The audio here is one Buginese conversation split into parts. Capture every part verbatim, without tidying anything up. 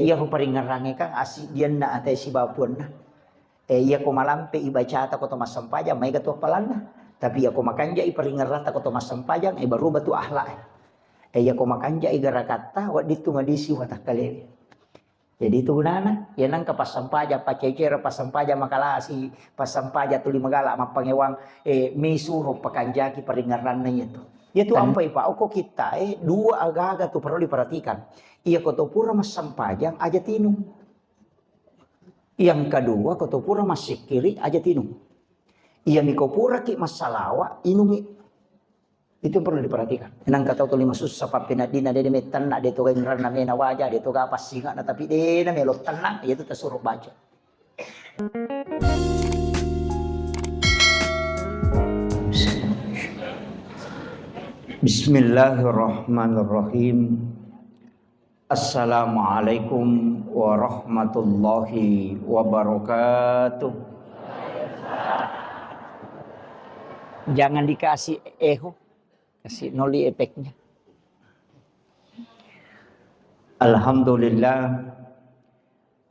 Iyako paringerrangnge kan asiddianna ate sibawa puanna. Eh, iyako malampe ibacata ko to massempajang, maega tu appalanna. Tapi iyako makanjai paringerratta ko to massempajang, eh, baruba tu akhlak. Eh, iyako makanjai garakatta, wedding tu madisi watakkalewe. Jadi itu gunana, ya nangka passempajang, paccecere, passempajang makalasi, passempajang tuli magala, mappangewang, eh, misuro pakanjaki paringerranna iyatu. Iyatu ampai pa, oko kita, eh, dua agaga tu perlu diperhatikan. Iyako to pura massempajang, aja tinung. Yang kedua, ko to pura massikkiri, aja tinung. Iyami ko puraki massalawa, inungi. Itu yang perlu diperhatikan. Nangka tau tuli masussa pappeneddinna, de' mettenna, de' to gainranna mena waja, de' to ga passingana, tapi de' na melo tenang, itu tersuruh baca. Bismillahirrahmanirrahim. Assalamualaikum warahmatullahi wabarakatuh. Jangan dikasih echo, kasih noli efeknya. Alhamdulillah.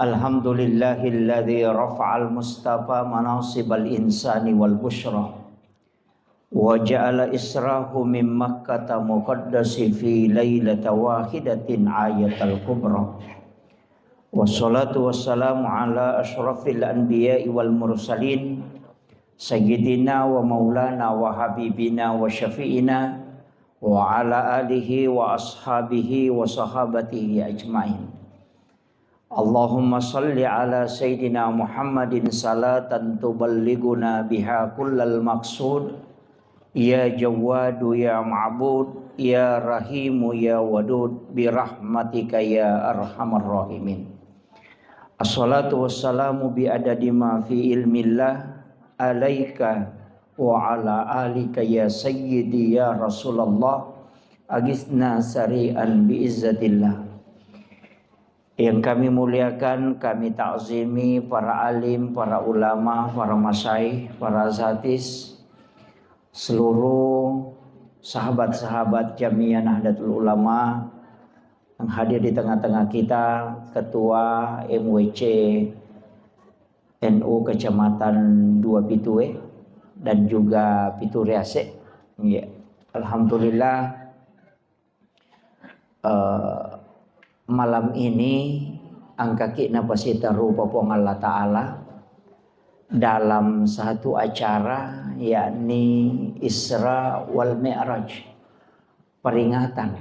Alhamdulillahilladzi rafa'al mustafa manasibal insani wal busyra. Wa ja'ala israhu min Makkata muqaddasi fi lailata wahidatin ayatal kubra. Wassalatu wassalamu ala asyrafil anbiya'i wal mursalin, sayyidina wa maulana wa habibina wa syafi'ina wa ala alihi wa ashabihi wa sahabatihi ajmain. Allahumma salli ala Sayyidina Muhammadin salatan tuballighuna biha kullal maqsud. Ya Jawwadu ya Ma'bud, ya Rahimu ya Wadud, birahmatika ya arhamar rahimin. Assalatu wassalamu bi adadi ma fi ilmillah alaika wa ala alika ya sayyidi ya Rasulullah, agisna sari'an bi izzatillah. Yang kami muliakan, kami takzimi para alim, para ulama, para masyayikh, para asatiz, seluruh sahabat-sahabat Jamiah Nahdlatul Ulama yang hadir di tengah-tengah kita, Ketua M W C N U Kecamatan Dua Pitue dan juga Pituriase. Iya. Alhamdulillah, eh, malam ini engkaki napasitarupa Puang Allah Ta'ala dalam satu acara, yakni Isra wal Mi'raj, peringatan.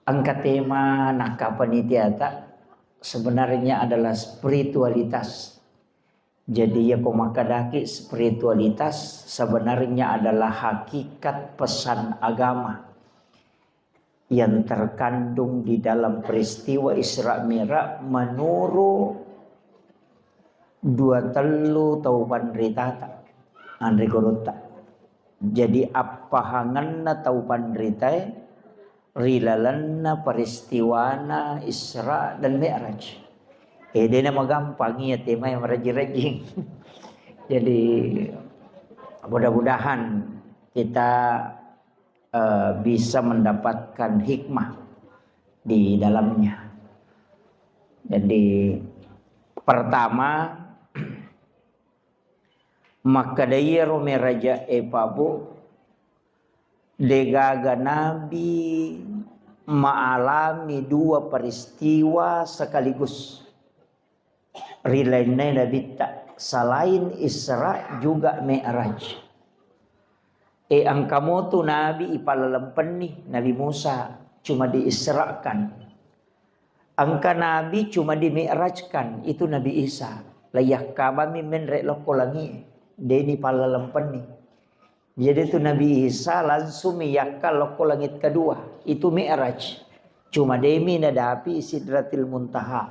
Engka tema nakka panitiata sebenarnya adalah spiritualitas. Jadi, iyako makkedaki spiritualitas sebenarnya adalah hakikat pesan agama yang terkandung di dalam peristiwa Isra Mi'raj menurut dua tellu tau panritata, anre gurutta. Jadi, appahangenna tau panritae ri lalenna peristiwana Isra dan Mi'raj. Eh, dena magampang iya temae marejjing-rejjing. Jadi, mudah-mudahan kita, eh, bisa mendapatkan hikmah di dalamnya. Jadi, pertama, makkeda iyaro Mi'raj e, Pak Bu, degaga nabi maalami dua peristiwa sekaligus ri lainna nabitta, selain Isra juga Mi'raj. E, engka motu nabi ipallalempenni, Nabi Musa cuma diisrakan. Engka nabi cuma dimi'rajkan, itu Nabi Isa. Layakkabami menre lokko langi, deni pallalempenni. Jadi itu Nabi Isa langsung miyakka lokko langit kedua, itu Mi'raj. Cuma demi nadapi Sidratil Muntaha.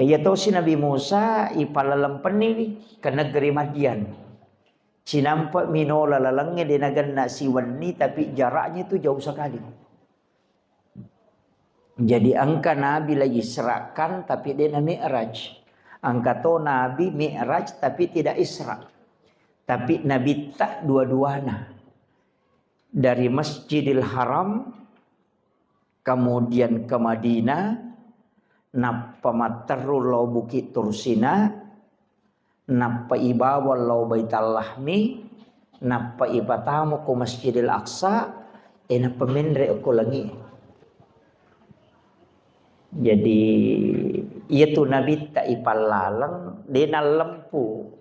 Iya tosi Nabi Musa ipallalempenni ke negeri Madian. Cinampa minola lalengnge de nagenna siwenni, tapi jaraknya itu jauh sekali. Jadi engka nabi la Isra'kan tapi de na Mi'raj. Engka to nabi Mi'raj tapi tidak Isra. Tapi nabitta dua-duana. Dari Masjidil Haram kemudian ke Madinah, nappa matteru lao Bukit Tursina, nappa ibawa lao Baitallahmi, nappa ipatamu ko Masjidil Aqsa, e nappa menre ko langi. Jadi, iyatu Nabitta ipallaleng, de nallempu.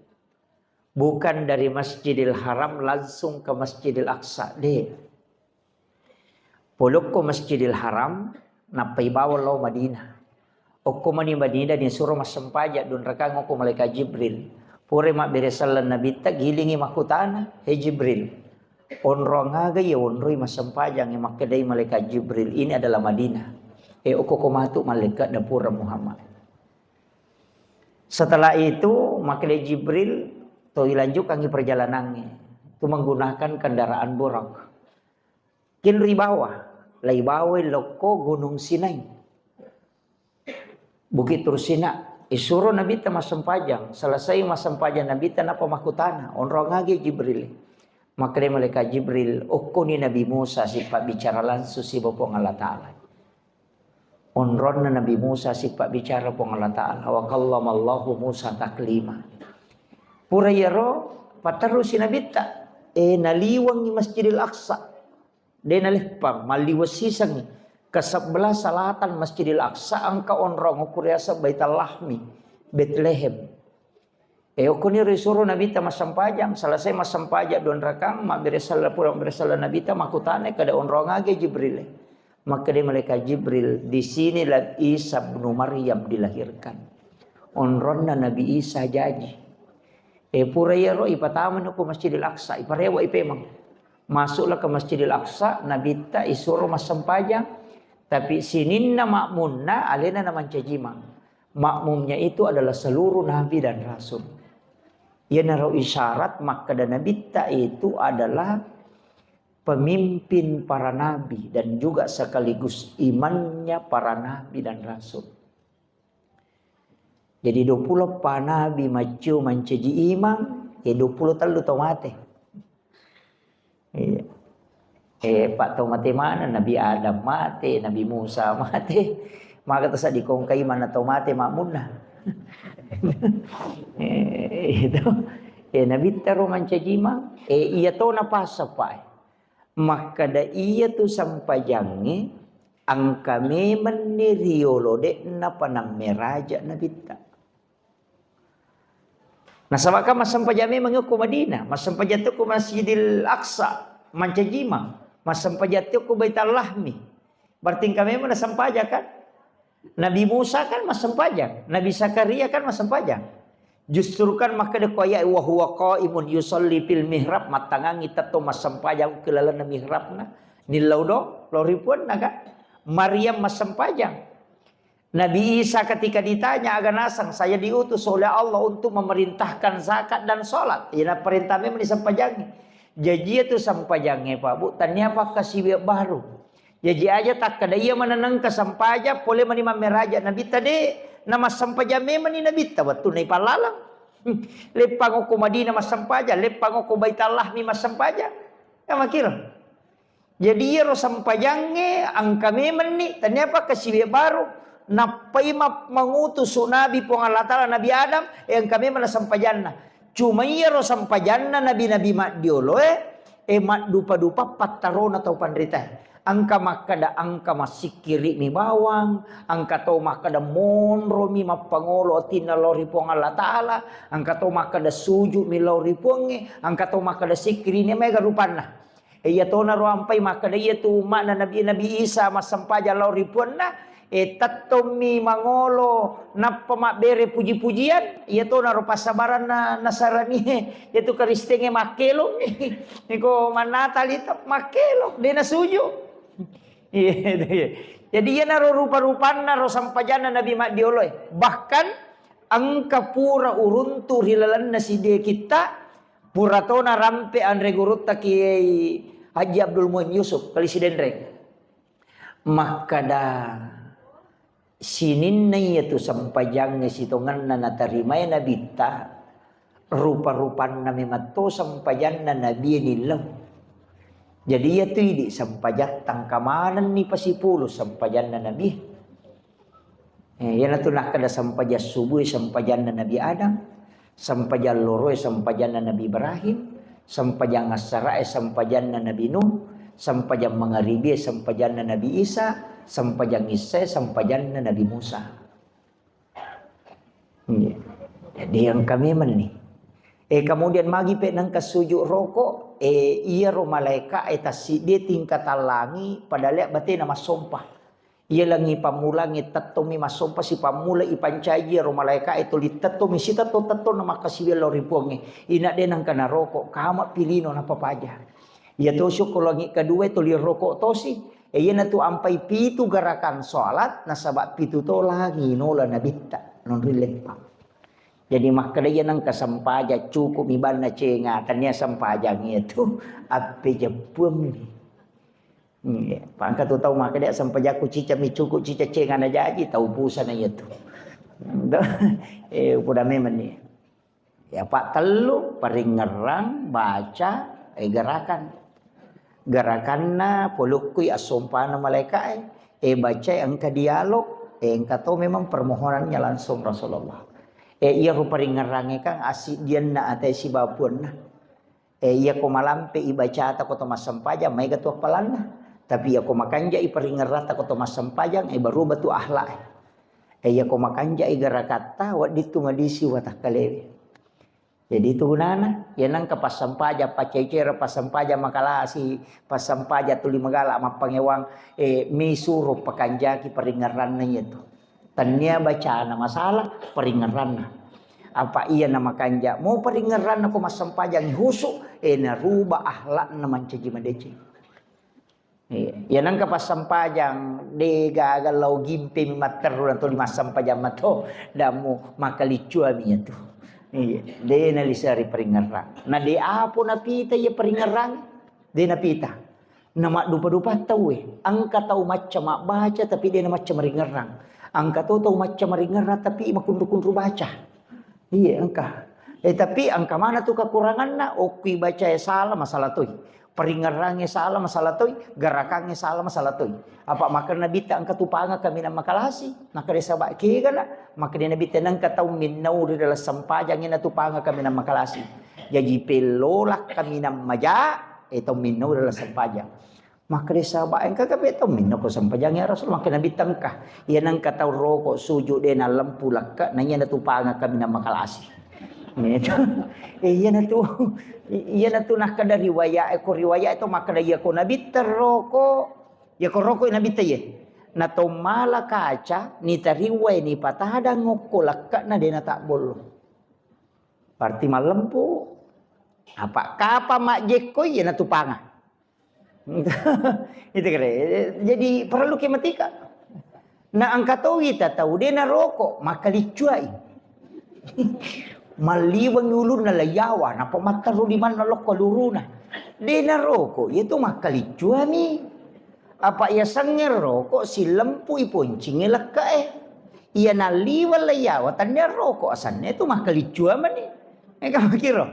Bukan dari Masjidil Haram langsung ke Masjidil Aqsa, de. Polokko Masjidil Haram, nappa ibawa lao Madinah. Okko mani Madinah, disuro massempajang dunrakang okko malaikat Jibril. Pura mabbere selleng Nabitta, gilingi makkutana, "He Jibril, onroang aga iya onroi massempajang?" Makkedai malaikat Jibril, "Ini adalah Madinah. E, okko ko matu mallekka dapura Muhammad." Setelah itu, makkedai Jibril, to ilanjutkangi perjalanannya. Itu menggunakan kendaraan Burak. Kinri bawah, lai bawai lokko Gunung Sinai. Bukit Tursina, isuro Nabitta massempajang. Selesai massempajang Nabitta, nappa makkutana, "Onroang aga iya Jibril?" Makkedai malaikat Jibril, "Okkoni Nabi Musa sipabbicara langsung sibawa Puang Allah Ta'ala." Onronna Nabi Musa sipabbicara Puang Allah Ta'ala, "Wa kallamallahu Musa taklima." Pura iyaro, patterusi Nabitta, e, naliwengi Masjidil Aqsa. De naleppang, malliweng sisengngi. Ke sebelah selatan Masjidil Aqsa, engka onrong okko riaseng Baitallahmi, Betlehem. E, okkoniro isuro Nabitta massempajang, selesai massempajang dua rakang, mabbere selleng pura, mabbere selleng Nabitta, makkutana, "Kada onrong aga Jibril?" Makkeda malaikat Jibril, "Di sinilah Isa bin Maryam dilahirkan." Onronna Nabi Isa jaji. E, pura iyaro ipatamani ko Masjidil Aqsa, iparewa ipemeng. Masuklah ke Masjidil Aqsa, Nabitta isuro massempajang, tapi sininna makmunna alena namancajimang. Makmumnya itu adalah seluruh nabi dan rasul. Iyanaro isyarat makkeda Nabitta itu adalah pemimpin para nabi dan juga sekaligus imamnya para nabi dan rasul. Jadi, dua pulo eppa nabi maccio mancaji imang, e, dua pulo tellu tau mate. Iya. E, pa tau mate maneng, Nabi Adam mate, Nabi Musa mate. Maka to sa dikongkai mana tau mate makmunna. E, itu. E, Nabitta ro mancaji imang. E, iya to napasapa. Makkeda iyatu sempajangnge engka memenni riyolo de'na panammeraja Nabitta. Nasaba kan massempajang memang ko Madinah, massempajang to ko Masjidil Aqsa, mancajimang, massempajang to ko Baitallahmi. Berarti engka memang nasempajang kan? Nabi Musa kan massempajang, Nabi Zakaria kan massempajang. Justru kan makkeda ko ayat, "Wa huwa qaimun yusalli fil mihrab," mattangangi tetto massempajang ke lalenna mihrabna, nillau do, lao ri puanna kan. Maryam massempajang. Nabi Isa ketika ditanya, "Aga naseng, saya diutus oleh Allah untuk memerintahkan zakat dan salat." Iya, naparentah memang disempajangi. Jaji itu sempajangnge, Pak Bu, tania pakkasiwiang baru. Jaji aja takkeda iya manenengka sempajang, pole mani mammeraja Nabitta de, namassempajang memani Nabitta wettunna ipallalang. Leppang okko Madinah massempajang, leppang okko Baitallahmi massempajang. Ya makiro. Jadi iyaro sempajangnge engka memenni, tania pakkasiwiang baru. Nappai ma-, mangutusu Nabi Puang Allah Ta'ala, Nabi Adam, e engka memang sempajanna. Cuma iyaro sempajanna nabi-nabi maddioloe, e maddupa-dupa pattarona tau panritae. Engka makkeda, engka massikkiri'mi bawang, engka tau makkeda monromi mappangolo atinna lao ri Puang Allah Ta'ala, engka tau makkeda sujudmi lao ri Puangnge, engka tau makkeda sikkiri'ni maega rupanna. E, iyatonaro ampai makkeda iyatu umma'na Nabi, Nabi Isa massempajang lao ri puanna, e, tettommi mangolo nappa mabbere puji-pujian, iyatonaro passabaranna Nasarani, iyatu Kristengnge makkelong. Niko mannatali ta-, makkelong, de nasuju. Iya, iya. Jadi iyanaro rupa-rupanna ro sempajanna Nabi maddioloe. Bahkan engka pura uruntu ri lalenna sidie kitta, pura tona rampe anre gurutta Kiai Haji Abdul Muin Yusuf, Kali Sidenreng. Makkeda, sininna iyatu sempajangnge sitongenna natarimae Nabitta, rupa-rupanna memang to sempajanna Nabie nillau. Jadi, iya tu idi sempajatta, engka manenni pasipulu sempajanna Nabi. Eh, iyanatu nakkeda sempajang subuh sempajanna Nabi Adam, sempajang loroe sempajanna Nabi Ibrahim, sempajang assarae sempajanna Nabi Nuh, sempajang mangaribi sempajanna Nabi Isa, sempajang issae sempajanna Nabi Musa. Iya. Jadi engka memang ni. Eh, kemudian magi pe nengka sujud roko, eh, iyaro malaika e tassiddi tingkatan langi, pada lea batena massompa. Iya langi pammulangi tettomi massompa, sipammula ipancaji iyaro malaika e tuli tettomi sitetto-tetto na makkasiwiang lao ri Puangnge. Ina de nengka naroko, kama pilino napapaja. Iya tosi ko langi kedua tuli roko tosi. Eh, iyanatu ampai pitu gerakan sholat, nasaba pitu to langi nola nabitta, non rileppa. Jadi makkeda iya nengka sempaja cukup mi banna cenga, tania sempajang itu appejeppuammi. Iya, pangka tu tau makkeda sempajakku cica mi cukup cica cenga na jaji, tau pusana iya tu. Eh, upoda memang ni. Ya, pattellu, paringngerrang, baca, eh, gerakan. Gerakanna polokkui assompana malaika e, eh, bacae engka dialog, eh, engka to memang permohonannya langsung Rasulullah. Eh, iyaro paringngerangnge kan asiddianna ate sibawa puanna. Eh, iya ko malampe ibacata ko to massempajang, maega tu appalanna. Tapi iya ko makanja i paringngerata ko to massempajang, eh, baru batu akhlak e. Eh, iya ko makanja i gerakatta, wedding tu madisi watakkalewe. Jadi itu gunana, iya nengka passempajang, paccai-cera passempajang makalasi, passempajang tuli magala mappangewang, eh, mi suro pakanjaki paringngeranna iya tu. Tania bacana masalah, paringngeranna. Apa iya na makanja, mo paringngeranna ko massempajang husu, eh, naruba akhlakna mancaji madeceng. Iya. Iya nengka passempajang, de gaga lao gimpe mi matteru na tuli massempajang mato, damu makaliccuami iya tu. Iya, de nalisari paringngerang. Na de apo napita iya paringngerang, de napita. Na maddupa-dupa tauwe, engka tau macca mabbaca tapi de na macca maringngerang. Engka to tau macca maringngerang tapi makunru-kunru baca. Iya, engka. Eh, tapi engka mana tu kekuranganna? Okki bacae salah, masalah toi. Paringngerangnge salah, masalah toi. Gerakangnge salah, masalah toi. Apa makkeda Nabitta engka tu panga kaminang makalasi? Makkeda saba kegana? Makkeda Nabitta nengka tau minnau ri dalam sempajang ina tu panga kaminang makalasi. Jaji pellola kaminang maja, eh, tau minnau ri dalam sempajang. Makkeda sahabat, "Engka gabe tau minno ko sempajang ya Rasul?" Makkeda Nabitta, "Engka." Iya nengka tau roko sujud de na lempu lekke, na iya natu panga kaminang makalasi. Gitu. Eh, iya natu, iya natu nakkeda riwayat, eh, ko riwayat itu makkeda iya ko Nabitta roko, iya ko roko Nabitta iye. Na to mala kaca, ni tariwai ni patadang ngokko lekke na de na tabbollo. Berarti mallempu. Apa kapa majjekko iya natu panga. Itu kira. Jadi perlu ke matika. Na engka to wita tau de na roko, makkaliccuai. Malliweng ulunna layawa, napa matteru limanna lokko luruna. De na roko, iya tu makkaliccuami. Apa iya sengngero roko silempui poncingnge lekke'e. Iya nalliweng layawa tannia roko asanne tu makkaliccuami ni. Ega makiro.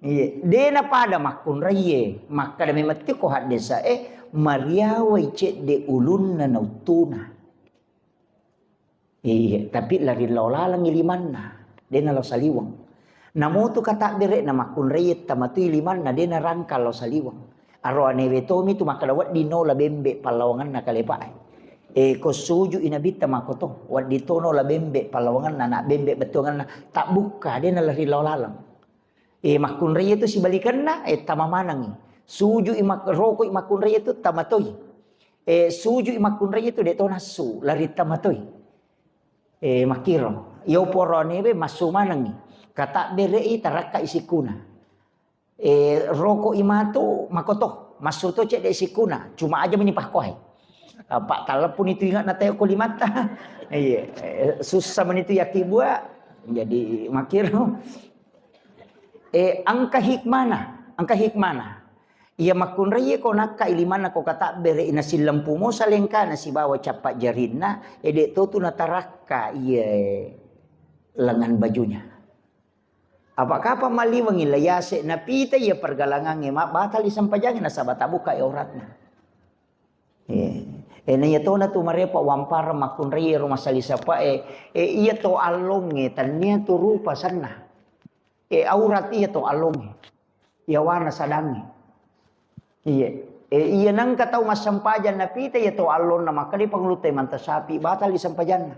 Iya, de na pada makkunraiye, makkeda memang tiko haddesa e, mariawai cedde ulunna na uttuna. Iya, tapi lari lao lalengngi limanna, de na lao saliweng. Namutu katabbere na makkunraiye tamatui limanna, de na rangka lao saliweng. Aroanewe tomi tu makkeda wedding nola bembe pallawangenna kalepa e. E, ko suju i nabitta makkoto, wedding to nola bembe pallawangenna, na bembe bettuangenna, tabbukka, de na lari lao laleng. E, makkunraiye tu sibalikenna, e, tama manengngi. Suju i mak-, roko i makkunraiye tu tama toi. E, suju i makkunraiye tu de to nassu, lari tama toi. E, makkiro. Iyo poroanewe massu manengngi. Katabbere i tarakka i sikkuna. E, roko i matu makoto, massu to cedde sikkuna, cuma aja meni pakkoe. Apa talleppuni tu ingat na teo ko limatta. Iya, e, susah meni tu yakkibua. Jadi makkiro. E, engka hikmana, engka hikmana. Iya makkunraiye ko nakka i limanna ko katabbere i nasillempu mo salengkana sibawa cappa jarinna, e, de to tu natarakka iye lengan bajunya. Apa kapang malliwengngi la yase napita iya pergalangangnge, ma-, batali sempajangnge nasaba tabukka auratna. Eh, eh, na iya tona tu marepa wamparang makkunrai ro masali sapae, eh, iya to allongnge, tania tu rupa senna. Eh, aurat iya to allongnge. Yawana sadangnge. Iya. Eh, iya nengka tau massempajang napita iya to allonna makkeda pangulutta manta sapi, batali sempajanna.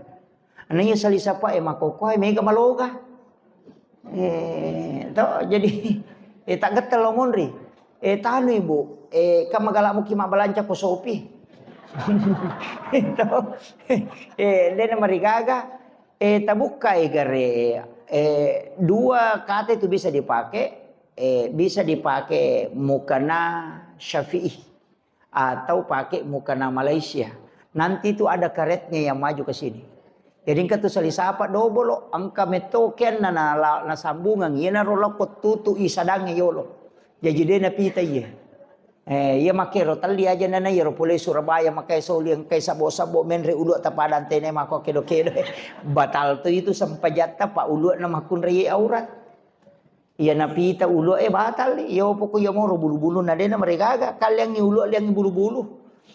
Na iya sali sapae makokkoe mega maloga. Eh, to, jadi, eh, tak gettel lo monri. Eh, tanu ibu, eh, kan magala muki mabbalanca ko sopi. To, eh, dena marigaga, eh, tabukkai gare, eh, dua kata itu bisa dipakai, eh, bisa dipakai mukana Syafi'i atau pakai mukana Malaysia. Nanti itu ada karetnya yang maju ke sini. Jadi engka tu sali sapa dobolo, engka metto kenna na, na, nasambungang, iyana ro lokko tutu i sadangnge yolo. Jaji de napita iye. Eh, iya makkero telli aja nana iyaro pole Surabaya makai soli engkai sabo-sabo menre ulua tapada antene mako kedo-kedo. Batal tu itu sempajatta pa ulua na makkunrai aurat. Iya napita ulua, eh, batal, iya poko iya moro bulu-bulu na dena marigaga, kaliangi ulua liangi bulu-bulu.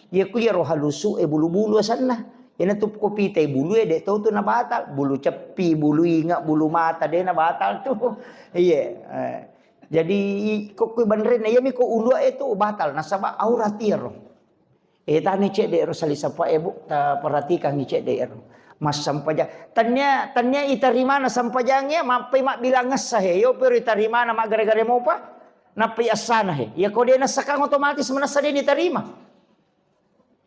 Iya ku iyaro halusu e bulu-bulu asenna. Iyana tu ko pita e bulu e de tau tu na batal, bulu ceppi, bulu inga, bulu mata dena batal tu. Iya. Eh. Jadi kokko banrenna iya mi ko ulua e tu batal nasaba aurat iyaro. Eh, tani cedde ro sali sapa e, Bu, ta perhatikangi cedde ro. Massempajang. Tania, tania itarimana sempajang ya, mappai mabbilang essa he. Yo pero itarimana maggare-gare mopa, nappai essana he. Ya ko de nassakang otomatis manessa de nitarima.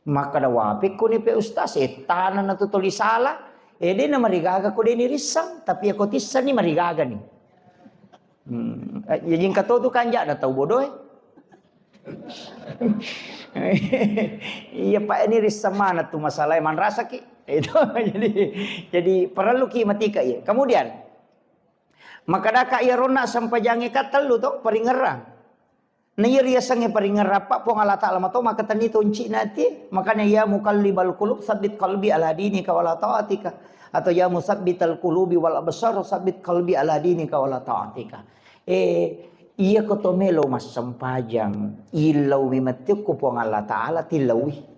Makkada wapi ko ni pe ustaz, eh, tana na tu toli sala, eh, de na marigaga ko de ni rissang, tapi ya ko tissani marigaga ni. Hmm. Eh, ya jingka to tu kanja'na tau bodoh, eh. Iya, Pak, ini risseng mana tu masalah manrasaki. Itu jadi, jadi perlu ki matika iya. Kemudian, makadaka iya ronna sempajange ka tellu to, paringerrang. Na iya riasengnge paringerrang, Pak, Puang Allah Ta'ala mato makatenni toncina ati. Makanya, "Ya muqallibal qulub, tsabbit qalbi ala dinika wala ta'atika." Atau, "Ya musabbital qulubi wal absar, tsabbit qalbi ala dinika wala ta'atika." Eh, iya ko to melo massempajang, illauwi mettiukku Puang Allah Ta'ala, tillauwi.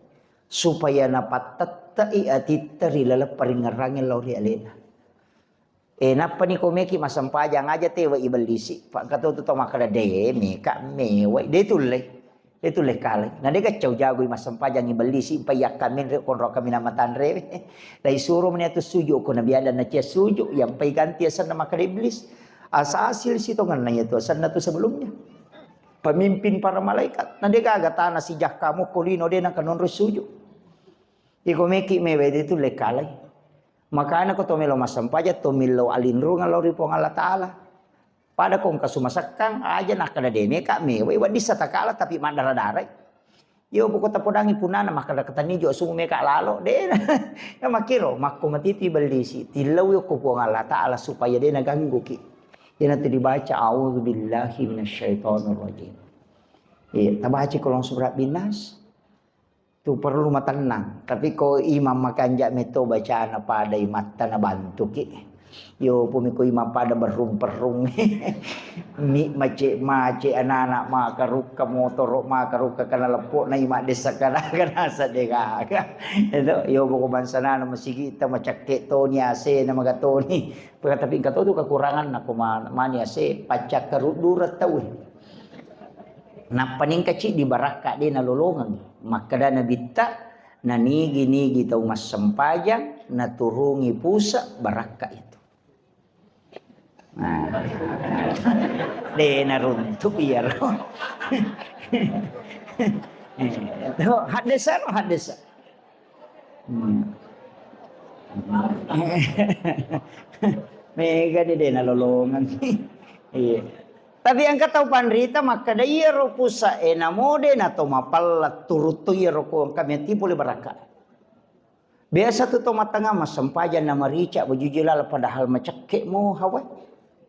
Supaya napattette'i atitta ri laleng paringerrangnge lao ri alena. Eh, nappani ko meki massempajang aja tewa ibellisi. Pak, engka to tu tau makkeda, "De, meka mewai." De tulle. De tulle kalai. Na de gaccau jagoi massempajang ibellisi, empai yakkaminre konro kaminang matanre. Lai suro meni atu suju ko nabiada na cia suju, yang pai ganti asenna makkeda iblis. Asa asil sitongenna iya tu asenna tu sebelumnya. Pemimpin para malaikat. Na de gaga tana sijakkamu ko lino de na kanonro suju. Iko meki mewe de tulle kalai. Makana ko to melo massempajang, to millau alinrungeng lao ri Puang Allah Ta'ala. Pada ko engka sumasekkang, aja nakkeda de meka mewe, wedding satakala tapi maddara-darai. Yo poko tapodangi punana makkeda ketani jo sumu meka lalo, de na. Ya makkiro, makko matitu ibellisi, tillau ko Puang Allah Ta'ala supaya de na gangguki. Iyana tu dibaca, "A'udzubillahi minasyaitonirrajim." Iya, tabaca kolong surat binas. Tu perlu matennang. Tapi ko imam makanja metto bacana pada imatta na bantuki. Yo pumi ko imam pada berrung-perrung. Mi mace-mace anak-anak makarukka motoro makarukka kana leppo na ima desa kana kana sadega. Itu yo poko bangsa nana masigi ta macakke toni ase na magatoni. Tapi engka to tu kekurangan na ko ma-, mani ase pacakka ruddura tau. Nappa nengka ciddi barakka de nalolongeng. Makkeda Nabitta, nanigi-nigi tau massempajang, naturungi pusa barakka itu. Nah. De naruntuk iyaro. Itu haddesa, haddesa. Hmm. Mega de, de nalolongeng. Iya. Tapi engka tau panrita makkeda iyaro pusae namo de nato mapella turuttu iyaro ko engka metti pole barakka. Biasa tu to matanga massempajang na marica baju jilala padahal macekke mo hawa.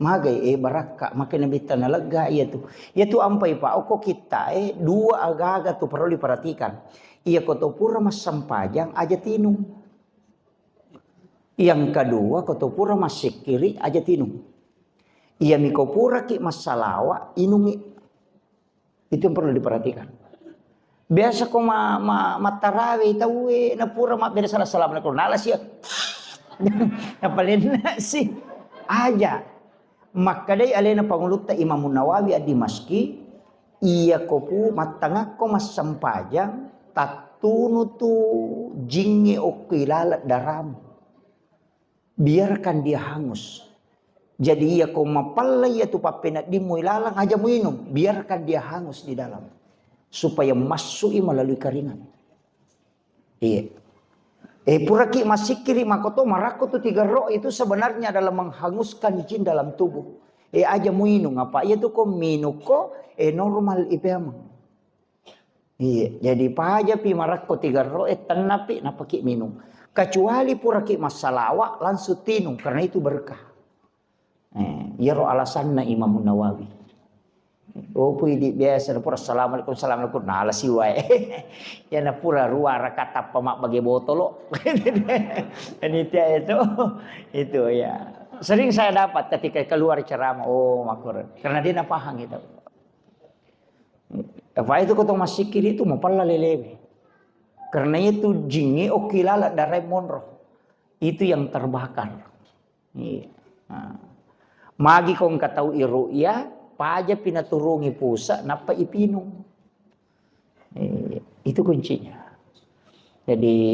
Magai, eh, barakka, makkeda Nabitta nalegga iya tu. Iya tu ampai pa okko kitta, eh, dua agaga tu perlu diperhatikan. Iya ko to pura massempajang aja tinung. Yang kedua, ko to pura massikkiri aja tinung. Iya miko puraki massalawa, inungi. Itu yang perlu diperhatikan. Biasa ko ma, ma, mattarawe tauwe, na pura mabbere salam, assalamualaikum. Nala sia. Napalenna si. Aja. Makkedai alena pangulutta Imam Nawawi ad-Dimasyqi, iya ko pu mattangakko massempajang, tattunu tu jingnge okko ilaleng daramu. Biarkan dia hangus. Jadi iya ko mapalla iya tu pappeneddimmu ilalang, aja muinung, biarkan dia hangus di dalam. Supaya massui melalui keringat. Iya. Eh, puraki massikkiri makoto marakko tu tigerro itu sebenarnya adalah menghanguskan jin dalam tubuh. Eh, aja muinung apa iya tu ko minung ko, eh, normal ipeameng. Iya, jadi pajapi marakko tigerro, eh, tennapi napaki minung. Kecuali puraki massalawa langsung tinung karena itu berkah. Eh, iyaro alasanna Imam Nawawi. Oh, pui di biasa na pura assalamualaikum, assalamualaikum, nala siwae. Ya na pura rua raka tappa mabbage botolo. Panitia itu, itu ya. Sering saya dapat ketika keluar ceramah, oh, makur. Karena dia napahang itu. Apa itu ko to massikkiri itu mapalla lelewe. Karena itu jingnge okki laleng darai monro. Itu yang terbakar. Iya. Nah. Magi ko engka tau iru'ya, paja pinaturungi pusa, nappa ipinung. Iya. Itu kuncinya. Jadi,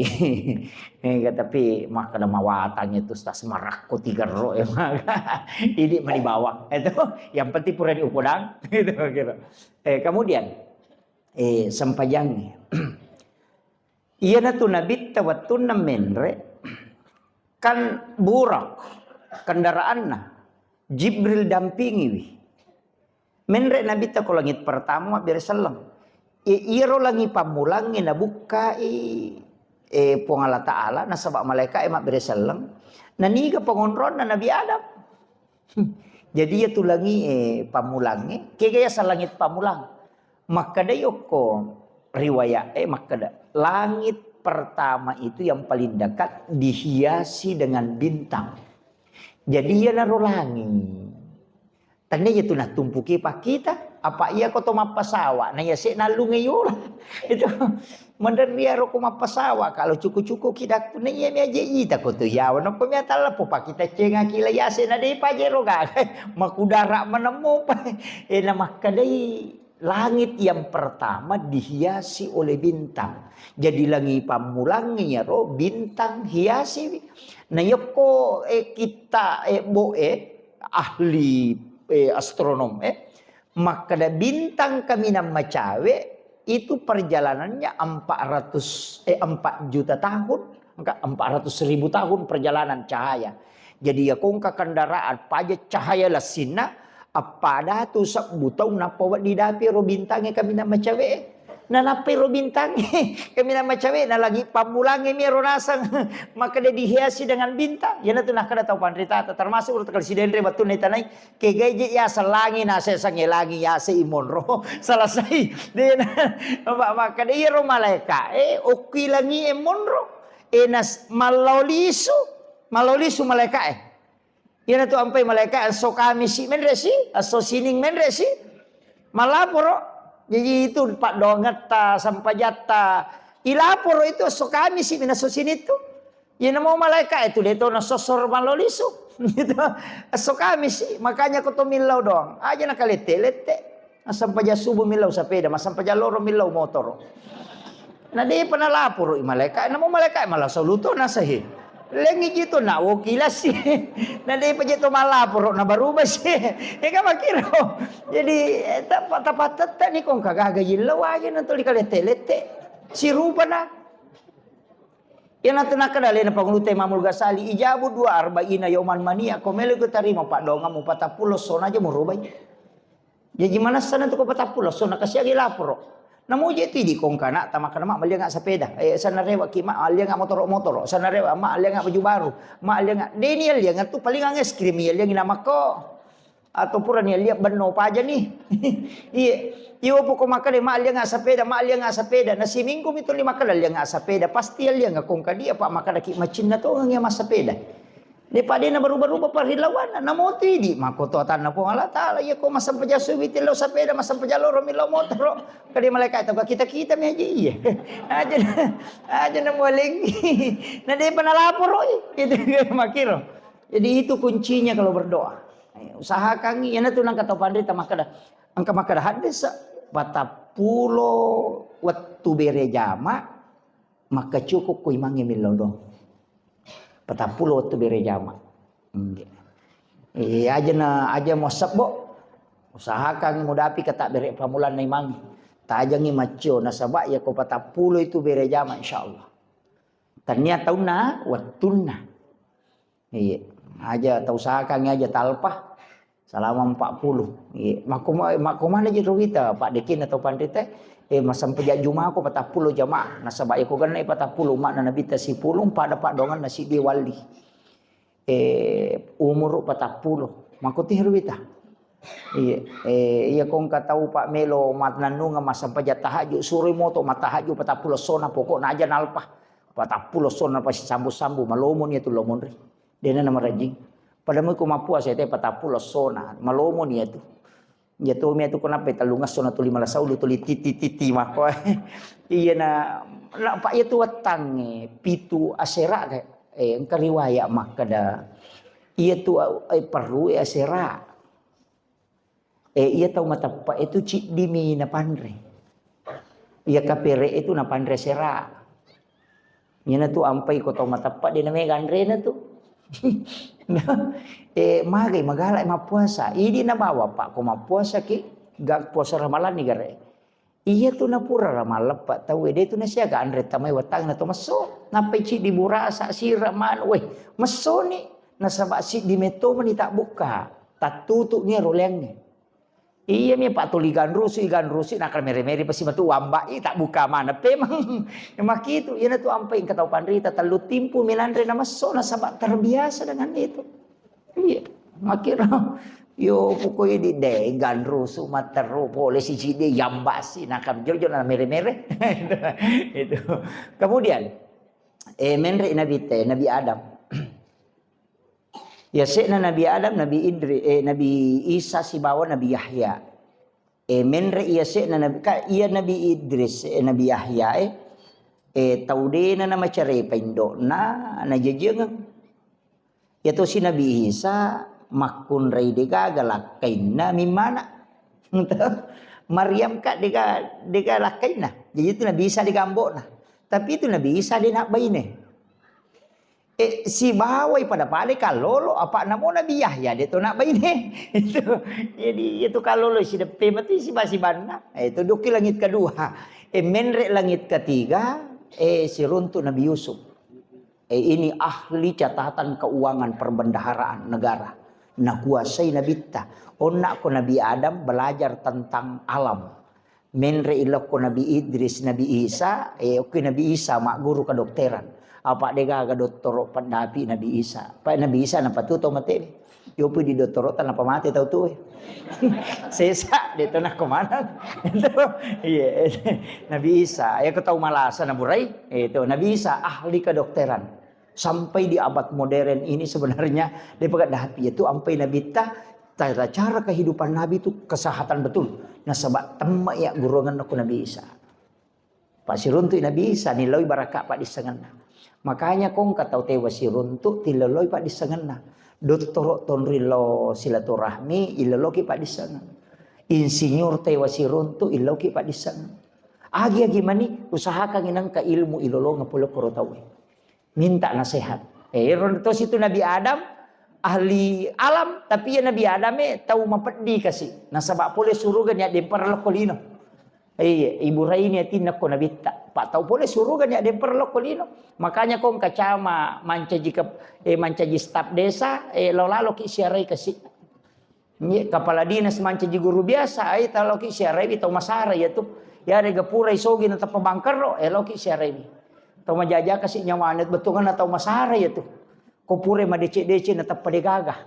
enggak, tapi makkeda mawatang itu tas marakko tigerro ya, maka ini meni bawang. Itu yang penting pura diupodang. Itu kira. Eh, kemudian, eh, sempajangnge. Iyanatu nabitta wettunna menre, kan burak kendaraanna, Jibril dampingiwi. Menre nabitta ko langit pertama mabbere selleng. E, iyaro langi pammulangnge nabukkai, e, Puang Allah Ta'ala, nasaba malaika'e mabbere selleng. Naniga pangonronna Nabi Adam. Jadi iyatu langi, e, pammulangnge, kega yaseng langit pammulang. Makkedai okko riwayat, e, makkeda, langit pertama itu yang paling dekat dihiasi dengan bintang. Jadi iyanaro langi. Tania iya tu nattumpuki pakkita, apa iya ko to mappasawa, na iya se nallunge yola. Itu maderri aro ko mappasawa, kalau cuku-cuku kidakku, na iya mi aje ita ko to yawa, nokko mi atalleppo pakkita cenga kila yase na depa je ro gaga. Makudara manemmo pa. E na makkedai langit yang pertama dihiasi oleh bintang. Jadi langi pammulangnge iyaro bintang hiasiwi. Na yokko, e, kitta, e, bo, e, ahli, e, astronom, e, makkeda bintang kaminang macawe itu perjalanannya empat ratus, e, empat juta tahun, engka empat ratus ribu tahun perjalanan cahaya. Jadi iya ko engka kendaraan paja cahaya lessinna, appada tu sebbu taung nappa wedding dapi ro bintangnge kaminang macawe. Nanappai ro bintangnge kaminang macawe, na lagi pammulangnge mi ro naseng. Makkeda dihiasi dengan bintang. Iyanatu nakkeda tau panritata, termasuk ro takali sidenre wettunna itanai, kegai je yaseng langi, nasesangnge langi yase i monro. Selesai. Dena. Apa makkeda iyaro malaika, e, okki langi e monro. E nas-, mallao lisu. Mallao lisu malaika e. Iyanatu ampai malaika esso Kamisi menre si, esso Sining menre si. Malaporo. Jadi itu paddoangetta, sampajatta. Ilaporo itu esso Kamisi mi na esso Sining tu. Iyana mau malaika itu de to na sossor malolisu. Gitu. Esso Kamisi, makanya ko to millau doang. Aja na kalette-lette. Massampajang subuh millau sapeda, massampajang loro millau motoro. Na depa nalaporo i malaika, namo malaika malasau luto nasahi. Lengi ji to na woki lasi. Na depa je to malaporo na baruba si. Ega makiro. Jadi, eh, tapa-, tapattetta ni kong kagaga yillau aja na tuli kalette-lette. Sirupa na. Iyanatu nakkeda alena pangulutta Imamul Ghazali, ijabu dua arba'ina yauman mania, ko melo ko tarima paddoangammu patappulo essona aja murubai. Jaji manessana tu ko patappulo essona kasiagi laporo. Namuji tu idi kongkana tamakkeda ma mallianga sepeda, eh, sanna rewa ki ma mallianga motoro-motoro, sanna rewa ma mallianga baju baru, ma mallianga deni allianga tu palingang es krim alliangi namakko. Atau purani alliang benno paja ni. Iye, iyo poko makkeda ma allianga sepeda, ma allianga sepeda. Na siminggu mi tuli makkeda allianga sepeda, pasti allianga kongka dia pa makkeda ki macinna tongang iya massepeda. Depa de na berubah-rubah parilawanna, na moto idi, makkoto atanna Puang Allah Taala, iya ko massempajang subuh ti lao sepeda, massempajang loro mi lao motoro, kade malaikat tau kita-kita mi aja iya. Aja, aja na mualengi. Na depa na laporo, itu makiro. Jadi itu kuncinya kalau berdoa. Usahakan, iya na tu nang kata pandita makkada, engka makkada hadis, patappulo wettu bere jama, maka cukup ku imangnge millau doang. Patappulo wettu bere jama. Iya, aja na, aja mo sebbo. Usahakan mudapi kata bere pamulanna imangnge. Tajangi maccio, nasaba iya ko patappulo itu bere jama, insya Allah. Tania taunna, wettunna. Iya, aja tau usahakan aja talpa selama empat puluh. Iya, makko ma-, makko mana je ruwita, Pak Dekin atau Pandita, eh, massempajang jumako patappulo jamaah. Nasaba iya ko ganna patappulo, makna Nabitta sipulung, pada padongan nasi di wali. Eh, umur patappulo. Makko ti ruwita. Iya, eh, iya ko engka tau, Pak, melo mannennungeng massempajang tahajud, suroi moto mattahajud patappulo sona, pokokna aja nalpa. Patappulo sona pasti sambu-sambu, malomo ni tu lomonri. Dena na marajing. Pada mui ko mappuasa te patappulo sona, malomo ni tu. Iya to mi tu ko nappe tellungesso na tuli malasau, tuli titi-titi mako. Iya na, na, Pak, iya tu wettangnge, pitu asera, eh, engka riwayat makkada. Iya tu, eh, perru, eh, asera. Eh, iya tau mateppa itu ciddimi napanre. Iya kapere itu napanre asera. Iyana tu ampai ko tau mateppa de na mega anrena tu. Eh, magai magala mappuasa. Idi nabawa, Pak, ko mappuasa ki, ga puasa Ramalan ni gare. Iya tu napura ra malleppa tau, de tu nasiaga anre tamai wettangnge na to messo. Nappai ciddi burasa, sira, manu, weh, messoni. Nasaba siddi metto meni tabbukka. Tattutu ni roleangnge. Iya mi, Pak, tuli ganrusu, ganrusu, nakal mere-mere pasti matu wamba i, tabbukka mana pemang. Makitu, iyana tu ampai engka tau panrita tellu timpu minanre na messo, nasaba terbiasa dengan itu. Iya, makkiro. Yo, pokoknya di de ganrusu matteru pole siji de yambasi nakam jojo na mere-mere. Itu. Itu. Kemudian, eh, menre Nabi te, Nabi Adam. Ya sekna Nabi Adam, Nabi Idris, eh, Nabi Isa sibawa Nabi Yahya. Eh, menre iya sekna Nabi, ka iya Nabi Idris, eh, Nabi Yahya, eh, eh, tau dena namacarepa indo'na, najajiangeng. Iya tosi Nabi Isa makkunrai degaga lakkainna mimmana. Maryam ka dega, dega lakkainna. Jadi itu Nabi Isa dega ambo'na. Tapi itu Nabi Isa de nabbaine. Eh, sibawai pada pale kallolo, apa namo Nabi Yahya de to nabbaine. Itu. Jadi itu kallolo sideppe matu siba-sibanna. Eh, itu doki langit kedua. Eh, menre langit ketiga, eh, siruntu Nabi Yusuf. Eh, ini ahli catatan keuangan perbendaharaan negara. Nakuasai Nabitta. Onna ko Nabi Adam belajar tentang alam. Menre ilokko Nabi Idris, Nabi Isa, eh, okki Nabi Isa magguru kedokteran. Apa degaga dottoro paddapi Nabi Isa. Pa Nabi Isa napatuto mate. Yopi di dottoro tanpa mate tau tuwe. Sesa, de to nakko maneng. Iya, Nabi Isa, ya ko tau malasa naburai, itu Nabi Isa ahli kedokteran. Sampai di abad modern ini sebenarnya, de pagaddapi itu ampai Nabitta, tata cara kehidupan Nabi itu kesehatan betul. Nasaba temma ya guruangenna ko Nabi Isa. Pasiruntu Nabi Isa, niloi baraka paddissengenna. Makanya kongka tau tewa siruntu, tiloloi paddissengenna. Dottoro tonri lo silaturahmi, iloloki paddissengeng. Insinyur tewa siruntu, illoki paddissengeng. Agi-agi mani, usahakan inangka ilmu ilolongeng pole koro tauwe. Minta nasihat. Eh, ero tosi tu Nabi Adam, ahli alam, tapi ya Nabi Adam e tau mapeddi kasi. Nasaba pole suruga ni addempara lokko lino. Iya, Ibu Raini atinna ko Nabitta. Pak tau pole suruga ni addempara lokko lino. Makanya kongka cama mancaji ke, eh, mancaji staf desa, eh, lo laloki siarai kasi. Iya, kepala dinas mancaji guru biasa, ai taloki siaraiwi tau masara iya tu. Ya rega pura isogi na teppa bangkerro, eloki siaraiwi. Tau majaja kasi nyawana betunganna tau masara iya tu. Ko pura madecek-decek na teppa degaga.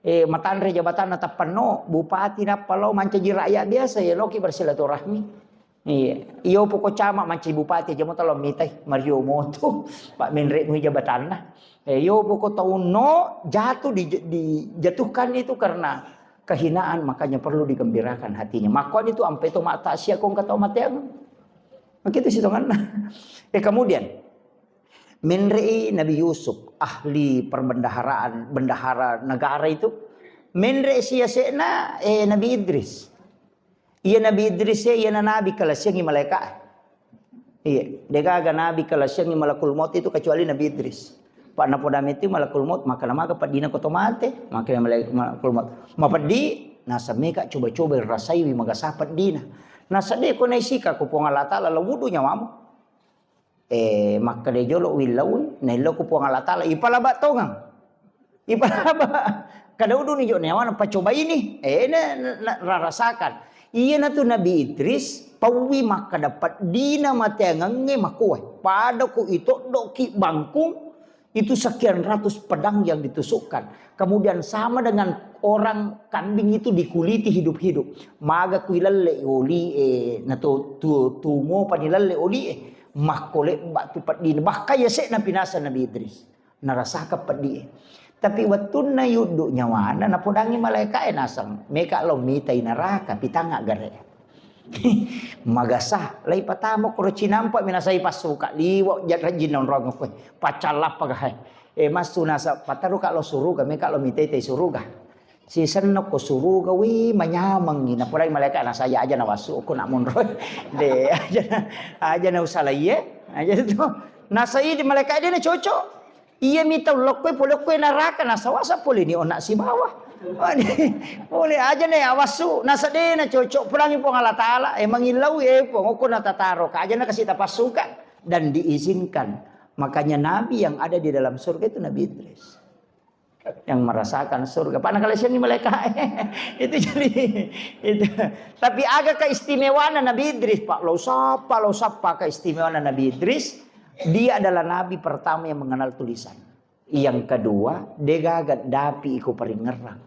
Eh, matanre jabatan na teppa no, bupati nappa lo mancaji rakyat biasa, ya loki bersilaturahmi. Iya, iyo poko cama mancaji bupati aja mo talo mitai, Mario Moto, Pak Menre mui jabatanna. Eh, yo poko taunno jatuh di, dijatuhkan itu karena kehinaan, makanya perlu digembirakan hatinya. Makanya itu ampe to mata sia kong kata mateang. Begitu sih tongan. Eh, kemudian menrei Nabi Yusuf, ahli perbendaharaan, bendahara negara itu, menre sia sekna eh Nabi Idris. Iya Nabi Idris ya, iya na nabi kalasiangi malaika. Iya, degaga nabi kalasiangi malakul maut itu kecuali Nabi Idris. Pak napoda meti malakul maut, maka namaga pedina ko to mate, maka malakul maut. Mapeddi, nasa meka coba-coba rasaiwi magasa pedina. Nasa de ko naisika ko Puang Allah Taala la wudu nyawamu. Eh, makkeda jolo willaui, naillau ku Puang Allah Taala, ipalaba tongang. Ipalaba. Kada uduni jo nyawana, pacoba ini. Eh, na, na, na, rarasakan. Iya natu Nabi Idris, pauwi makkeda peddina mateangengnge makoe. Pada ku itoddoki bangkung, itu sekian ratus pedang yang ditusukkan. Kemudian sama dengan orang kambing itu dikuliti hidup-hidup. Maga kui lelle oli, eh, nato tu, tungo pani lelle oli, eh. Makkole batu peddina. Bahkan ya sekna pinasa Nabi Idris. Narasaka peddi, eh. Tapi wettunna yuddu nyawana, napodangi malaika, eh, naseng. Meka lo mitai naraka, pitanga gare. Magasa, lai patama koro cinampa minasai passuka liwa ja rajin nonrong ko. Pacallappa ga, hai. Eh, massu nasa pataru ka lo suruga, meka lo mitete suruga. Sisenno ko suruga, wi, manyamangi. Naporai malaika, nasa ya aja nawassu ko nak monro. De, aja na, aja na usalaie. Aja itu. Nasa idi malaika de na cocok. Iya mita lokkoe pole ko naraka, nasawasa pole ni ona sibawa. Pole aja na awassu, nasa de na cocok. Pulangi Puang Allah Taala, eh, mangillau, eh, Puang, ko natataro ka aja na kasih tapassuka dan diizinkan. Makanya nabi yang ada di dalam surga itu Nabi Idris. Yang merasakan surga. Pak, nakalasiangi malaikat. Itu jadi, itu. Tapi aga keistimewaanna Nabi Idris, Pak? Lo sapa, lo sapa keistimewaanna Nabi Idris? Dia adalah nabi pertama yang mengenal tulisan. Yang kedua, degaga dapi iko paringerang.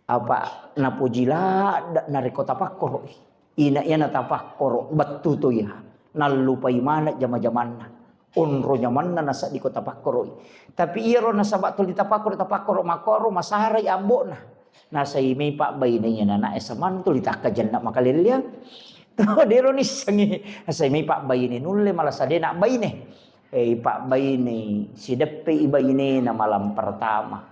Apa napoji ladde narekko tapakkoroi. Ina iya natapakkoro, bettu to iya. Nallupai maneng jama-jamanna. Onro nyamanna nasedding ko tapakkoroi. Tapi iyaro nasaba tuli tapakkoro, tapakkoro makkoro masarai ambo'na. Nasai mai pabbaine iya nana e saman tuli takkajenna makalelleang. To dero nissengi. Nasai mai pabbaine nulle malasa de nabbaine. Eh, pabbaine sideppe i bainena malam pertama.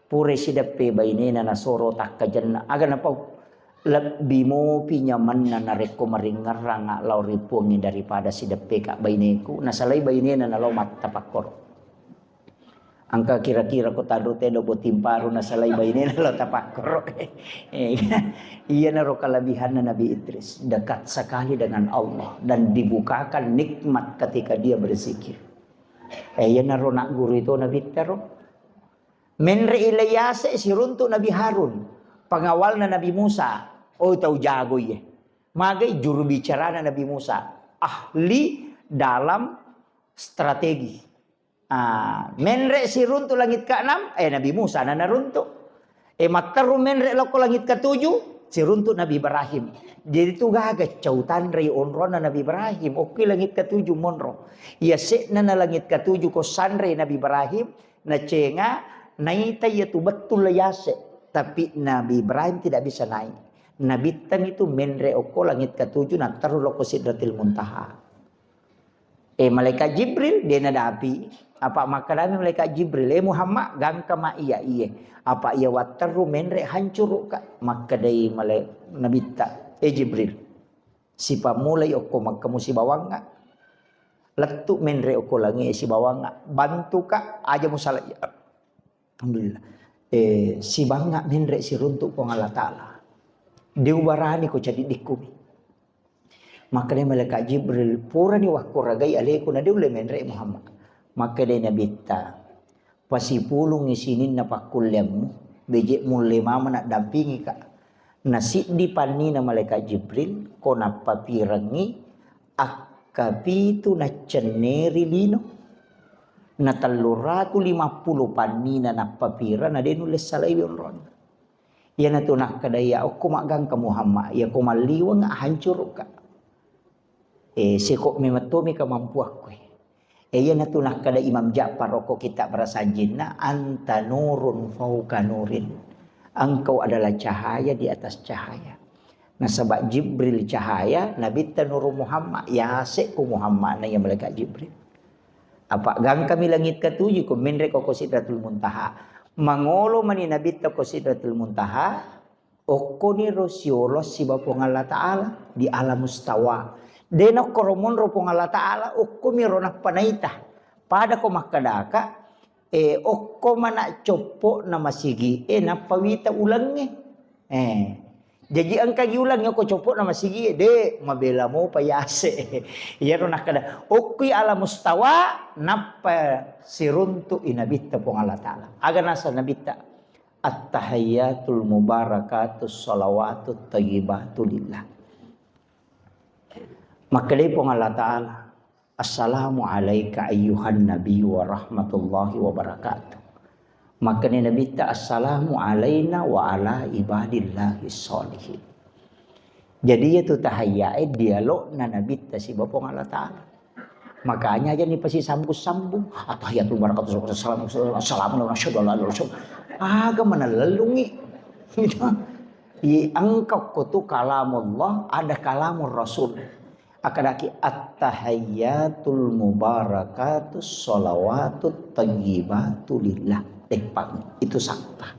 Pura sideppe bainena nasoro takkajenna. Aga napau? Lebbi mopi nyamanna narekko maringerrang lao ri Puangnge daripada sideppe ka baineku. Nasalai bainena nalao mattapakkoro. Engka kira-kira ko tanru teddo botting paru nasalai bainena lao tapakkoro. Eh, iyanaro kelebihanna Nabi Idris. Dekat sekali dengan Allah dan dibukakan nikmat ketika dia berzikir. Eh, iyanaro nak guru itu Nabi tero. Menre i lai yase siruntu Nabi Harun, pengawalna Nabi Musa. Oh, tau jago iye. Magai juru bicarana Nabi Musa, ahli dalam strategi. Ah, menre siruntu langit keenam, eh, Nabi Musa na naruntu. Eh, matteru menre lokko langit ketujuh, siruntu Nabi Ibrahim. Jadi tu gaga cau tanrei onrona Nabi Ibrahim. Oke, langit ketujuh monro. Iya sekna na langit ketujuh ko sanrei Nabi Ibrahim, nacenga, naita iya tu betul yase. Tapi Nabi Ibrahim tidak bisa naik. Nabi tang itu menre okko langit ketujuh, na terru lokko Sidratil Muntaha. Eh, malaikat Jibril, de nadapi. Apa makkedami malaikat Jibril, eh Muhammad, gangka ma iya iye. Apa iya watteru menre hancuru ka. Makkedai malai-, Nabitta, eh Jibril, sipammulai okko Mekka musibawangnga. Lettu menre okko langi sibawangnga. Bantuka aja musalai. Alhamdulillah. Eh, sibangnga menre siruntu Puang Allah Ta'ala. De ubarani ko cadiddikku mi. Makkedai malaikat Jibril, purani wakkuragai aleku na de ulle menre Muhammad. Makkedai Nabitta, pasipulungi sininna pakkulleammu, beje mulle mama naddampingi ka. Na siddi pannina malaikat Jibril, ko nappapirengngi akkapitu naccenneri lino. Na tellu ratu lima puluh pannina nappapira na de nulle salaiwi onronna. Iyanatu nakkedai, ya okko maggangka Muhammad, ya ko malliweng hancurukka. Eh, seko memettomi kemampuakku. E, iyanatu nakkeda Imam Ja'far okko kitab Rasanjinna, "Anta nurun fauqa nurin." Engkau adalah cahaya di atas cahaya. Nasaba Jibril cahaya, Nabitta Nuru Muhammad, yase ko Muhammad na iya malaikat Jibril. Apa gangkami langit ketujuh ko menre ko ko Sidratul Muntaha. Mangolo mani Nabitta ko Sidratul Muntaha, Okkoniro siolo siba Puang Allah Ta'ala di alam mustawa. De nakkoro monro Puang Allah Ta'ala, okkomiro nappa naita. Pada ko makkedaka, eh, okko mana coppo na masigi, eh, nappa wita ulengnge. Eh, jaji engkagi ulengnge okko coppo na masigi, de mabela mopa yase. Iyaro nakkeda, okkoi alam mustawa, nappa siruntu i Nabitta Puang Allah Ta'ala. Aga nasa Nabitta? At-tahiyyatul mubarakatus shalawatut thayyibatu lillah. Makkedai Puang Allah Ta'ala, "Assalamu alaika ayyuhan nabi wa rahmatullahi wa barakatuh." Makkedai Nabitta, "Assalamu alaina wa ala ibadillahi sholihin." Jadi, iyatu tahayyae dialogna Nabitta siba Puang Allah Ta'ala. Makanya aja nih pasti sambung-sambung. Attahiyatul barakatuh, salam, assalamu alaikum, asyhadu an la ilaha illallah. Aga manellungi. Gitu. I engka ko tu kalamullah, ada kalamur rasul. Akadaki attahiyatul mubarakatus shalawatut thayyibatu lillah. Deppang itu sakta.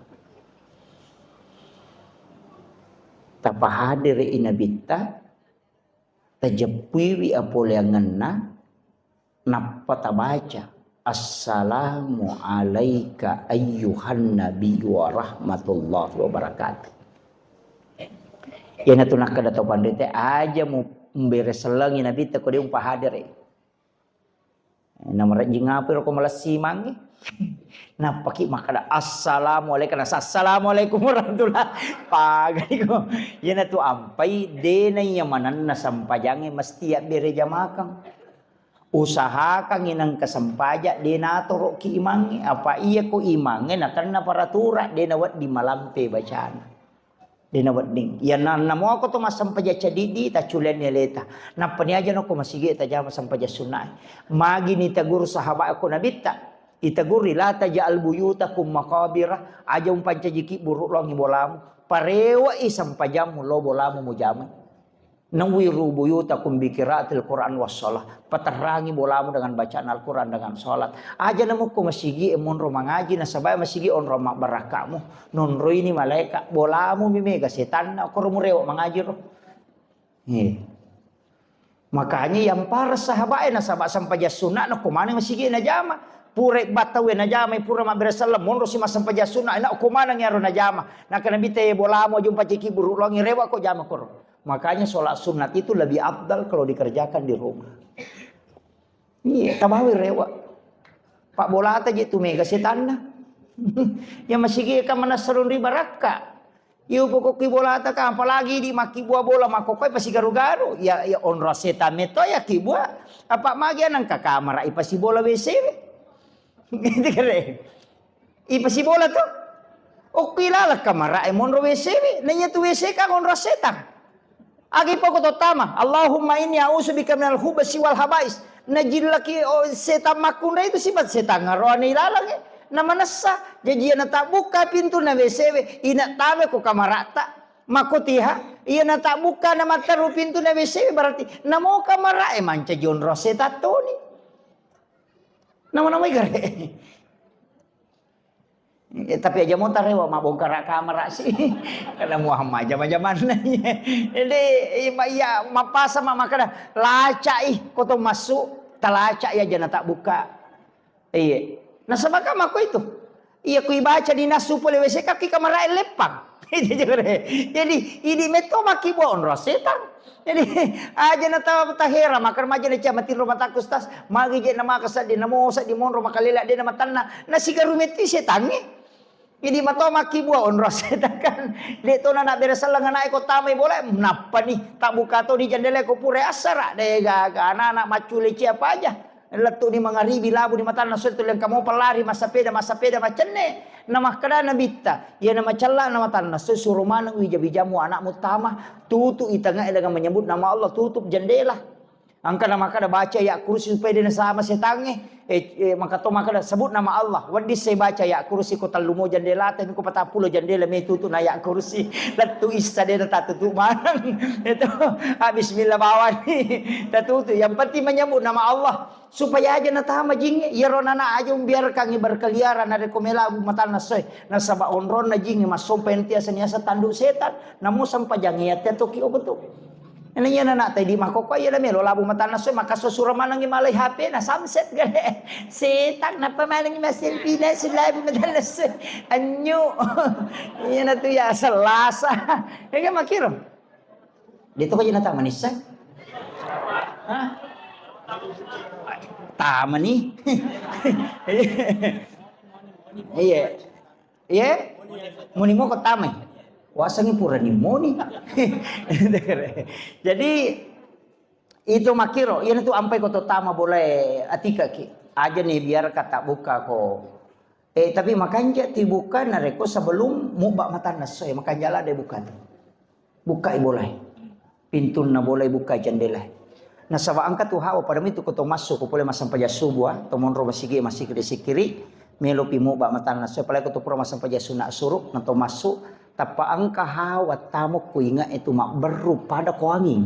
Tapahadiri Nabitta, tajeppuiwi apoleangenna, nappa tabaca, "Assalamu alaika ayyuhan nabi wa rahmatullahi wa barakatuh." Iyanatu nakkeda to panrite, aja mu mbere sellengi Nabitta ko de umpahadiri. Namarejjing apa ro ko malessi mangi? Nappaki makkeda, "Assalamualaikum." Nasa, "Assalamualaikum warahmatullah." Paganiko. Iyanatu ampai de naiya manenna sempajangnge mesti yabbere jamakang. Usahakangngi nengka sempaja de natoroki imangnge. Apa iya ko imangnge nakenna paratura, de nawedding malampe bacana. De nawedding. Iya na, namoko to massempajang cadidi, tacculeanni aleta. Nappa ni aja noko masigi tajama sempajang sunnae. Magi ni taguru sahabat ko Nabitta. Itaguri, "La taj'al buyutakum maqabira." Aja umpancajiki buru longi bolamu. Parewa'i sempajammu lo bolamu mujamai. "Nawwiru buyutakum bi qiraatil Qur'an was shalah." Paterrangi bolamu dengan bacaan Al-Quran, dengan salat. Aja namukko masigi e monro mangaji, nasaba masigi onro mabbarakkamu. Nonroini malaika, bolamu mi mega setanna, koro murewa mangaji ro. Iya. Makanya yang para sahabat e nasaba sempajang sunna na ko maneng masigi najama. Pura battawe najama, pura mabbere selleng, monro si massempajang sunna, na ko maneng iyaro najama. Nakana bita e bolamu aja umpancajiki buru longi rewa ko jama koro. Makanya sholat sunat itu lebih afdal kalau dikerjakan di rumah. Iya, tabawi rewa. Pak bolata je tu mega setanna. Ya masigi ka manassalun ri barakka. Iya pokokki bolata ka, apalagi di makkibua bola makkokkoe pasigaru-garu. Ya, ya onro setan meto ya kibua. Apa magi anang ka kamara ipasi bola W C we. Gitu kare. Ipasibola to. Okki laleng kamara e monro W C we. Naiya tu W C ka onro setang. Agi poko to tama, "Allahumma inni a'udzubika minal khubsi wal khabais." Najillaki, oh, setang makkunrai itu sifat setang aroane ilaleng e. Namanessa, jaji na tabukka pintu na W C we, ina tame ko kamarata. Makotiha, iya na tabukka na matteru pintu na W C we berarti namo kamara e mancaji onro setang toni. Nama-namai gare. Eh, tapi aja mo tarewa mabbongkara kamara si. Karena Muhammad jama-jamanna. Jadi, ima iya mapasa ma makkeda, "Lacai, ko to massu, talacai aja na tabukka." Iya. Nasaba ka makko itu. Iya, ku ibaca di nasu pole W C kaki kamara e leppang. Jadi, idi metto makkibua onro setang. Jadi, aja na ta-, tahera, maka remaja na cia matinro matakku, Ustaz. Magi je na maka seddi, namo seddi monro makalela de na matanna. Na sigaru metti setangnge. Jadi, mato makkibua onro setang kan. De to na, na bere selleng anak e ko tamai bola, nappa ni. Tak buka to di jendela ko pura assara. De gaga anak-anak maccule cia apa aja. Lettu ni mangaribi, labu ni matanna, sue tu lengka mopa lari, massapeda, massapeda, maccenne. Na makkeda Nabitta, iya na macella na matanna, sue suro maneng wija-wijamu anakmu tama, tutu i tangae dengan menyebut nama Allah, tutup jendela. Engka na makkeda baca ayat kursi supaya de nasama setangnge. Eh, eh, maka to makkeda sebut nama Allah. Wedding sai baca ayat kursi ko tellu mo jandela, tapi ko patappulo jandela me tutu na ayat kursi. Lettu issa de natatutu maneng. Itu, ah, bismillah bawani. Tatutu. Yang penting menyebut nama Allah. Supaya aja natama jingnge. Iyaro nana aja umbiarkangi berkeliaran narekko melabu matanna soe. Nasaba onronna jingnge massompa yang tiasa niasa tanduk setan. Namo sempajangnge yatte toki obetu. Ena iya nana tadi makoko iya melo labu matanna soe, maka sosura manengi malai H P na samset gale. Setan napa manengi maselfie na selabu matanna soe. Anyu. Iya na tu ya selasa. Ya kan makiro. Dia tu kajina tak manis. Hah? Tamani. Iya. Iye? Muni moko tamai. Wasengi purani moni. Jadi, itu makiro, iyanatu ampai ko to tama bolae atikaki. Aja ni biar kata buka ko. Eh, tapi makanja ti buka narekko sebelum mubba matanna soe, makanja lada buka tu. Bukkai bolae. Pintunna bolae bukkai jendelae. Nasaba engka tu hawa pada mitu ko to massu ko pole massempajang subuh, ah, to monro masigi, masigi de sikkiri, melo pi mubba matanna soe, apalagi ko to pura massempajang sunna asuru, na to massu, tappa engka hawa tamo ko inga itu mabberru pada ko anging.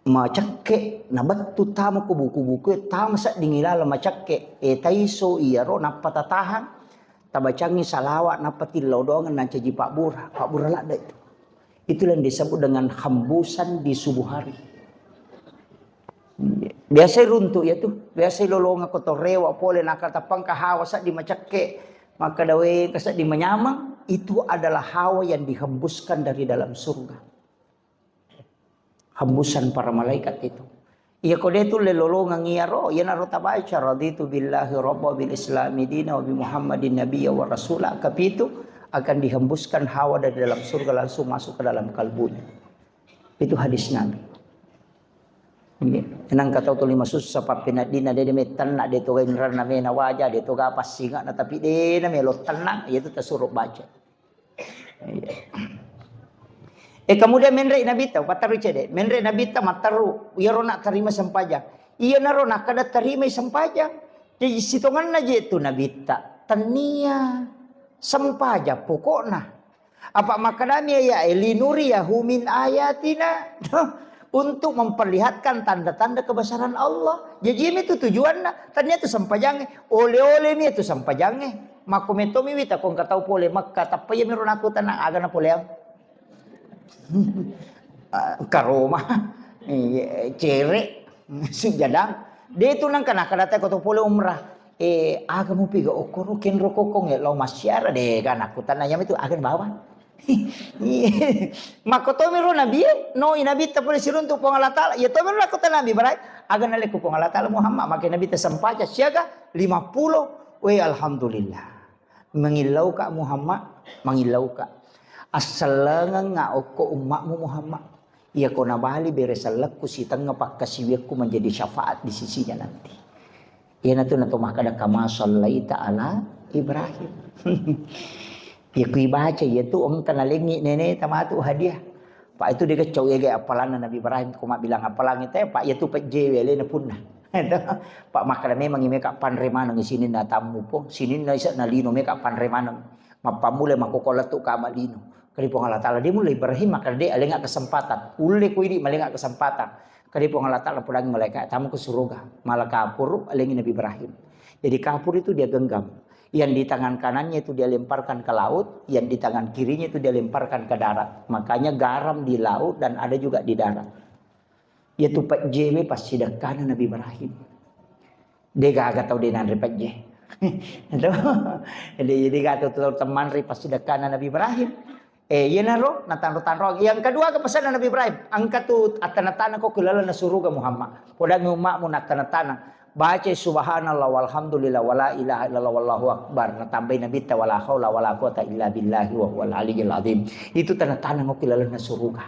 Macakke, nabettu tamo ko buku-buku, tamo sedding ilala macakke, e taiso iyaro nappa tatahang, tabacangi salawa nappa tillau doang nancaji pabbura, pabbura ladde itu. Itulah yang disebut dengan hembusan di subuh hari. Biasa runtuk ya tu, biasa lolonga ko to rewa pole naka tapangka hawa seddi macakke, maka dawe ka seddi manyamang, itu adalah hawa yang dihembuskan dari dalam surga. Hembusan para malaikat itu. Iya ko de tulle lolongeng iyaro, iyanaro tabaca, "Raditu billahi rabba, bil islami dina, wa bi Muhammadin nabiyya wa rasula." Kapitu, akan dihembuskan hawa dari dalam surga langsung masuk ke dalam kalbunya. Itu hadis Nabi. Nggih. Nangka tau tuli masussa pappeneddinna de, de mettenna, de toga inranna mena waja, de toga passingana, tapi de na melo tenang, itu tasuro baca. Iya. Eh, kemudian menre Nabitta, patterru cede. Menre Nabitta matterru, iyaro nak terima sempajang. Iyanaro nakkeda terimai sempajang. Jadi sitongenna je tu Nabitta. Tennia sempajang pokokna. Apa makkedami ya, eh, "Linuriyahu min ayatina." Untuk memperlihatkan tanda-tanda kebesaran Allah. Jadi ini tu tujuanna. Ternyata sempajang, oleh-oleh mi tu sempajang. Makko metto mi wita ko engka tau pole Mekka, tappa iya miro nakku tenang, aga na poleang. Ah, karoma. Iya, cere, sujadang. De tu nangka nakka data ko to pole umrah. Eh, aga mu piga okkoro kenro kokong ya, lao masyara de ga nakku tenang, iya mi tu aga na bawang. Iya. Makko tomiro Nabi, no i Nabi ta pole siruntu Puang Allah Taala. Iya tomiro nakku tenang Nabi Ibrahim. Aga na lekku Puang Allah Taala Muhammad, makke Nabi ta sempaja siaga lima puluh. Weh, alhamdulillah. Mangillauka Muhammad, mangillauka. Assellengengnga okko ummakmu Muhammad. Iyako nabali bere sellekku sitengnga pakkasiwiakku menjadi syafaat di sisinya nanti. Iyanatu nato makkeda, "Kama sallaita ala Ibrahim." Iya ku ibaca, iya tu engka nalengi nene tamatu hadiah. Pak itu dia kecau ya, appalanna Nabi Ibrahim, ko mabbilang appalang itu, Pak, iya tu pejjewe alena punna. Pak makkeda memang meka panre maneng sininna tammu po, sininna isa na lino meka panre maneng. Mappammula makkoko lettu kama lino. Kadi Puang Allah Taala, de mulle Ibrahim makkeda de alenga kesempatan. Ulle ko idi malenga kesempatan. Kadi Puang Allah Taala podangi malaikat, "Tamu ke surga." Malah kapur alengi Nabi Ibrahim. Jadi kapur itu dia genggam. Yang di tangan kanannya itu dia lemparkan ke laut, yang di tangan kirinya itu dia lemparkan ke darat. Makanya garam di laut dan ada juga di darat. Iya tu pejjewe passidekkana Nabi Ibrahim. De gaga tau de nanre pejje. Itu. Jadi, jadi gaga tau temmanre passidekkana Nabi Ibrahim. Eh, iyanaro natanro-tanro. Yang kedua, kepesanna Nabi Ibrahim, engka tu attana-tana ko ke lalenna suruga Muhammad. Podangi ummakmu nattana-tana. Bacai subhanallah walhamdulillah wala ilaha illallah wallahu akbar. Natambai Nabitta wala haula wala quwata illa billahi wa huwal aliyyil azim. Itu tanda-tanda ko ke lalenna suruga.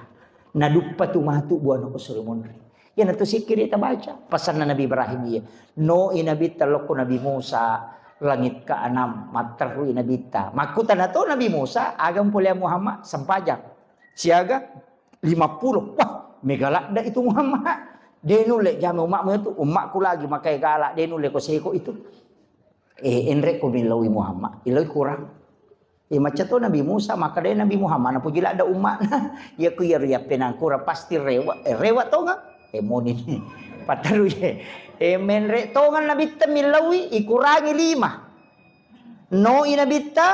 Naduppa tu matu buana ko suri monri. Iyanatu sikkiri tabaca. Pasanna Nabi Ibrahim iya. No i Nabitta lokko Nabi Musa langit keenam, matterru i Nabitta. Makkutana to Nabi Musa, aga mpoleang Muhammad, sempajang. Siaga lima puluh. Wah, mega ladde itu Muhammad. De nulle jama ummakmu itu, ummakku lagi makai gala, de nulle ko seko itu. Eh, enre ko millaui Muhammad, iloi kurang. Eh, macca to Nabi Musa, makkeda Nabi Muhammad, napuji ladda ummakna. Iya ku iya riappenang kurang pasti rewa, eh, rewa tonga. Eh, moni ni. Patarui. Eh, menre tonga Nabitta millaui, ikurangi lima. Noi Nabitta,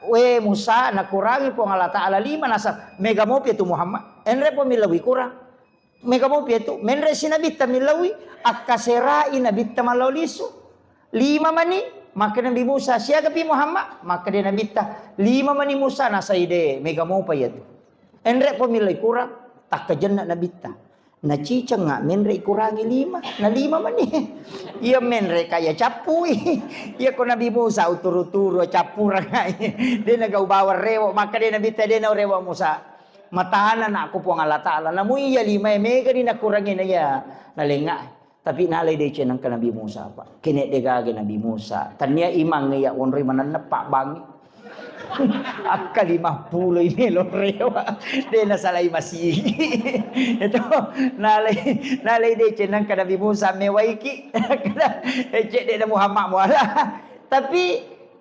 we Musa, nakurangi Puang Allah Ta'ala lima, nasa mega mopi tu Muhammad. Enre po millaui kurang. Mega mopi tu, menre si Nabitta millaui, akkaserai Nabitta mallau lisu. Lima mani, maka Nabi Musa, siaga pi Muhammad? Maka dia Nabitta, lima mani Musa, nasai de, mega mopa iya tu. Enre po millaui kurang, takkajenna Nabitta. Nacicengnga menre ikurangi lima, na lima mani. Iya menre kaya cappui. Iya ko Nabi Musa uturu-turu cappurang. De na gau bawang rewo, maka de Nabitta de na rewo Musa. Matana nakku Puang Allah Ta'ala. Namu iya lima e mega ni nakurangi na iya nalenga. Tapi nalai deceng nangka Nabi Musa, Pak. Kene de gaga Nabi Musa. Tania imang iya onroi manenna Pak Bangi. Akka lima pulo ini lo rewa. De nasalai masigi. Itu nalai, nalai deceng nangka Nabi Musa mewaiki. Ecek de Muhammad muala. Tapi,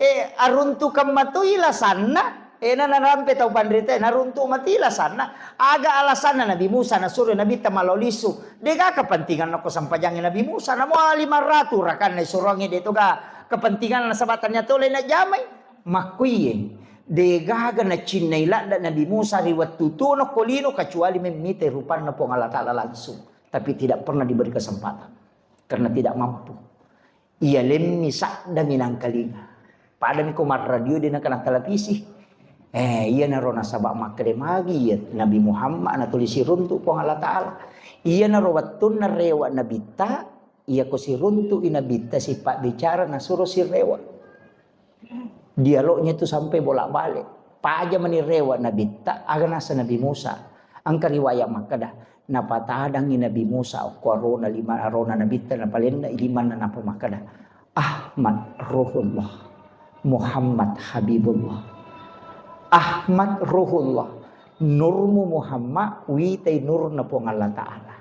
eh, aruntukang matoi lasanna, eh, na narampe tau panrita, naruntu mati lasanna. Aga alasanna Nabi Musa nasuro Nabitta malao lisu? Dega kepentingan nako sampajangi Nabi Musa, namo lima ratu rakanna isurongi de toga kepentingan nasaba tanya tole na jamai. Makkuiye, degaga nacinnai ladda Nabi Musa ri wettu tuo nako lino kecuali memmitai rupanna Puang Allah Ta'ala langsung. Tapi tidak pernah diberi kesempatan karena tidak mampu. Iya lemmi sadda minangkalinga. Padami ko marradio de nakana televisi. Eh, iyanaro nasaba makkeda magi iya Nabi Muhammad natuli siruntu Puang Allah Ta'ala. Iyanaro wettunna rewa Nabitta, iya ko siruntu i Nabitta sipabbicara nasuro sirewa. Dialognya itu sampai bolak-balik. Paja mani rewa Nabitta, aga nasa Nabi Musa. Engka riwayat makkeda, napatadangi Nabi Musa okko arona lima arona Nabitta napalenna ilimanna napa makkeda, "Ahmad Ruhullah, Muhammad Habibullah." Ahmad Ruhullah, nurmu Muhammad, witai nurna Puang Allah Ta'ala.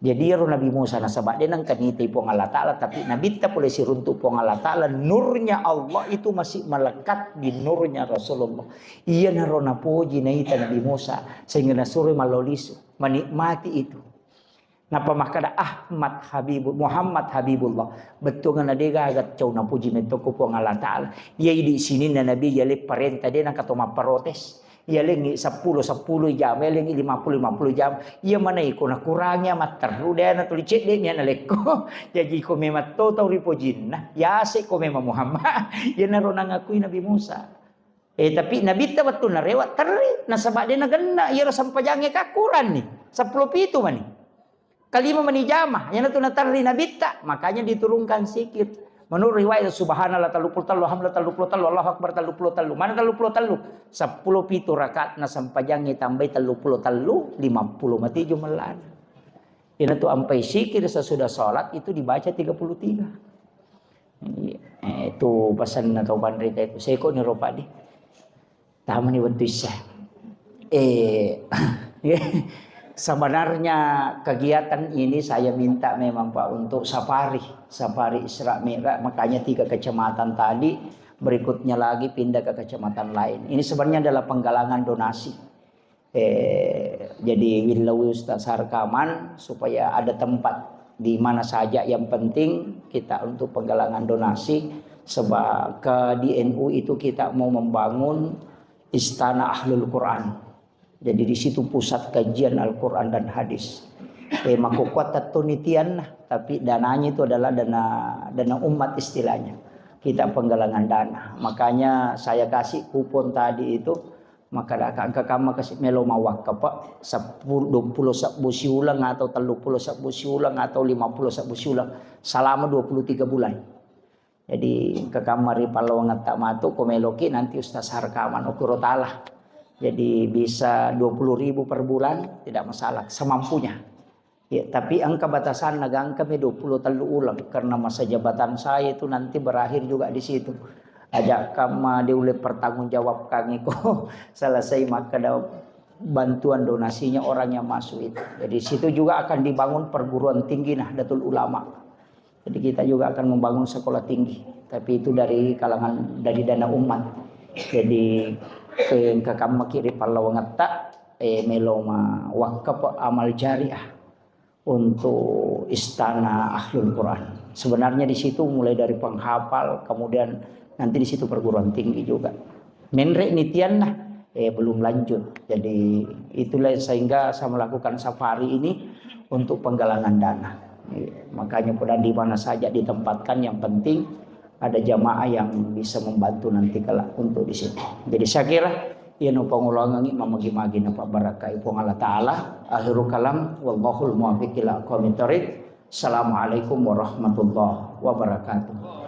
Jadi iyaro Nabi Musa nasaba de nengka nitai Puang Allah Ta'ala, tapi Nabitta pole siruntu Puang Allah Ta'ala, nurnya Allah itu masih melekat di nurnya Rasulullah. Iyanaro napoji naita Nabi Musa sehingga nasuro malao lisu, menikmati itu. Napa makkada Ahmad Habibul Muhammad Habibullah. Bettuanna de gaga cau napuji metto ko Puang Allah Ta'ala. Iya idi sininna Nabi yale parenta de nengka to mapparotes. Iya lengngi seppulo seppulo jam, iya lengngi lima puluh lima puluh jam. Iya mana iko nakurangi amatteru de na tuli cedde mi ana lekko. Jaji ko memang to tau ripojinna, yase ko memang Muhammad. Iyanaro nangakui Nabi Musa. Eh, tapi Nabitta wettu narewa terri nasaba de nagenna iyaro sempajangnge kakuranni. Seppulo pitu mani. Kalima mani jama, iyanatu naterri Nabitta, makanya diturunkan zikir. Menurut riwayat, subhanallah telluppulo tellu, alhamdulillah telluppulo tellu, Allahu akbar telluppulo tellu. Mana telluppulo tellu? Seppulo pitu rakaat na sempajangngi tambai telluppulo tellu, lima puluh mati jumellana. Iyanatu ampai zikir sesudah sholat itu dibaca tiga puluh tiga. Iya, eh, itu pesanna tau panrita itu. Seko ni ropa di. Tamani wettu issa. Eh, sebenarnya kegiatan ini saya minta memang, Pak, untuk safari, safari Isra Mi'raj, makanya tiga kecamatan tadi, berikutnya lagi pindah ke kecamatan lain. Ini sebenarnya adalah penggalangan donasi. Eh, jadi willau Ustaz Sarkaman supaya ada tempat di mana saja yang penting kita untuk penggalangan donasi sebab ke di N U itu kita mau membangun istana Ahlul Quran. Jadi di situ pusat kajian Al-Quran dan hadis. Eh, makkukkuatta toni tianna, tapi dananya itu adalah dana dana umat istilahnya. Kita penggalangan dana. Makanya saya kasih kupon tadi itu, maka engka kamma kasi melo mawakka, Pak, seppulo, dua puluh sebbu siuleng atau telluppulo sebbu siuleng atau lima puluh sebbu siuleng selama dua puluh tiga bulan. Jadi engka kamma ri pallawangetta matu, ko meloki nanti Ustaz Sarkaman, okuro tala. Jadi bisa dua puluh ribu per bulan, tidak masalah, semampunya. Ya, tapi engka batasanna, gangkami dua puluh tellu uleng, karena masa jabatan saya itu nanti berakhir juga di situ. Aja kamma diule pertanggungjawabkan iko selesai makkeda bantuan donasinya orang yang masuk itu. Jadi situ juga akan dibangun perguruan tinggi Nahdlatul Ulama. Jadi kita juga akan membangun sekolah tinggi. Tapi itu dari kalangan, dari dana umat. Jadi engka kammaki ri pallawangetta, eh, melo ma wakaf amal jariah untuk istana Ahlul Quran. Sebenarnya di situ mulai dari penghafal, kemudian nanti di situ perguruan tinggi juga. Menre nitianna, eh, belum lanjut. Jadi itulah sehingga saya melakukan safari ini untuk penggalangan dana. Eh, makanya pada di mana saja ditempatkan, yang penting ada jamaah yang bisa membantu nanti kelak untuk di situ. Jadi saya kira iya no pangoloangengngi mamagi-magi napabbarakai Puang Allah Ta'ala. Akhirul kalam, wallahul muwaffiq ila aqwamit thariq. Assalamualaikum warahmatullahi wabarakatuh.